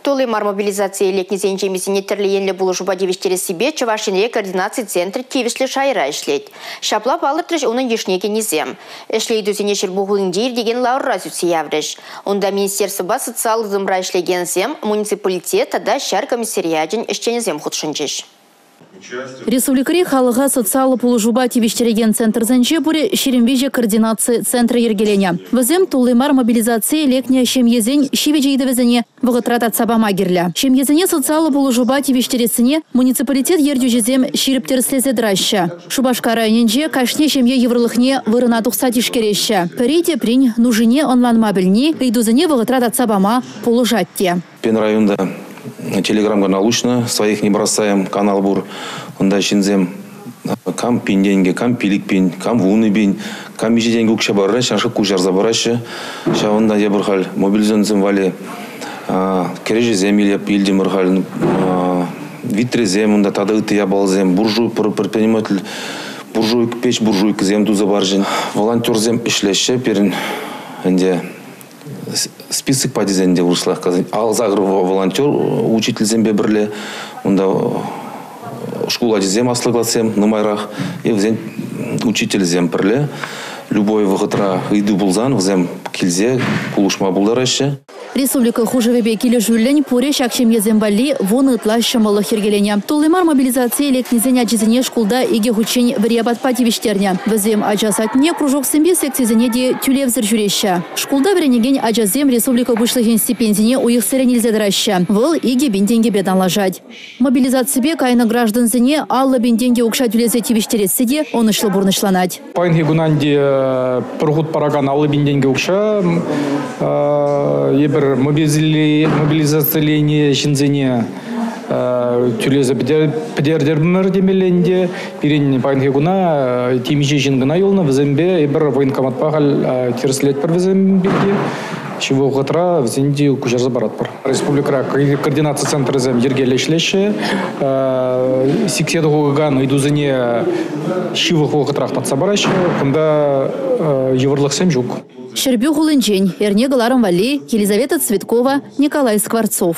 Тулли мар мобилизацие лекнисен ҫемйисене тӗрлӗ енлӗ пулӑшупа тивӗҫтерессипе Чӑваш Енре координаци центрӗ тивӗҫлӗ шайра ӗҫлет. Ҫапла палӑртрӗҫ унӑн йышне кӗнисем. Ӗҫлӗ ыйтусене Ҫӗрпӳ хулинче иртекен ларура сӳтсе яврӗҫ. Унта министерствӑпа социаллӑ тытӑмра ӗҫлекенсем, муниципалитет тата ҫар комиссариачӗн ӗҫченӗсем хутшӑнчӗҫ. Республикӑри халӑха социаллӑ пулӑшупа тивӗҫтерекен центрсенче пурӗ 23 координаци центрӗ йӗркеленӗ. Вӗсем тулли мар мобилизацие лекнӗ ҫемьесен ҫивӗч ыйтӑвӗсене вӑхӑтра татса пама кирлӗ. Ҫемьесене социаллӑ пулӑшупа тивӗҫтерессине муниципалитет ертӳҫисем ҫирӗп тӗрӗслесе тӑраҫҫӗ. Шупашкар районӗнче кашни ҫемье йывӑрлӑхне вырӑна тухса тишкереҫҫӗ. Пӗри теприн нушине ӑнланма пӗлни ыйтусене вӑхӑтра татса пама пулӑшать те. Пирӗн районта телеграм-канал уҫнӑ, «Своих не бросаем» канал пур. Унта ҫынсем кам пин тенкӗ, кам 5 пин, кам 10 пин, кам миҫе тенкӗ укҫа парать, ҫавна куҫарса параҫҫӗ. Ҫавӑнта эпир халь мобилизованныйсем валли кӗреҫесем илтӗмӗр халь, витресем, унта тата ытти япаласем, буржуй, предприниматель буржуйка, печь буржуйкӑсем туса парчӗ. Волонтерсем ӗҫлеҫҫӗ пирӗн ӗнтӗ список тесен те вырӑсла каласан, 58 волонтер учительсемпе пӗрле, унта шкул ачисем, аслӑ классем нумайрах, и вӗсен учительсем пӗрле. Любой вӑхӑтра ыйту пулсан вӗсем килсе пулӑшма пултараҫҫӗ. Республика хушӑвӗпе килӗшӳллӗн пурӗ ҫак ҫемьесем валли 10 ытла ҫӑмӑллӑх йӗркеленӗ. Тулли мар мобилизацие лекнисен ачисене шкулта икӗ хутчен вӗри апатпа тивӗҫтернӗ. Вӗсем ача садне, кружоксемпе секцисене те тӳлевсӗр ҫӳреҫҫӗ. Шкулта вӗренекен ачасем республика Пуҫлӑхӗн стипендине уйӑхсерен илсе тӑраҫҫӗ. Вӑл 2000 тенкӗпе танлашать. Мобилизаципе кайнӑ граждансене 50 000 тенкӗ укҫа тӳлесе тивӗҫтересси те ӑнӑҫлӑ пурнӑҫланать. Паянхи куна ӗнтӗ пӗр хут паракан 50 000 тенкӗ укҫа эпир мобилизациленӗ ҫынсене тӳлесе пӗтертӗмӗр темелле ӗнтӗ. Пирӗн паянхи куна темиҫе ҫын кӑна юлнӑ, вӗсемпе эпир военкоматпа халь тӗрӗслетпӗр вӗсем пирки. Ҫывӑх вӑхӑтра вӗсене те куҫарса паратпӑр. Республикӑра координаци центрӗсем йӗркеллӗ ӗҫлеҫҫӗ. Сиксе тухакан ыйтусене ҫывӑх вӑхӑтрах татса параҫҫӗ. Кунта йывӑрлӑхсем ҫук. Ҫӗрпӳ хулинчен эрне кӑларӑм валли Елизавета Цветкова, Николай Скворцов.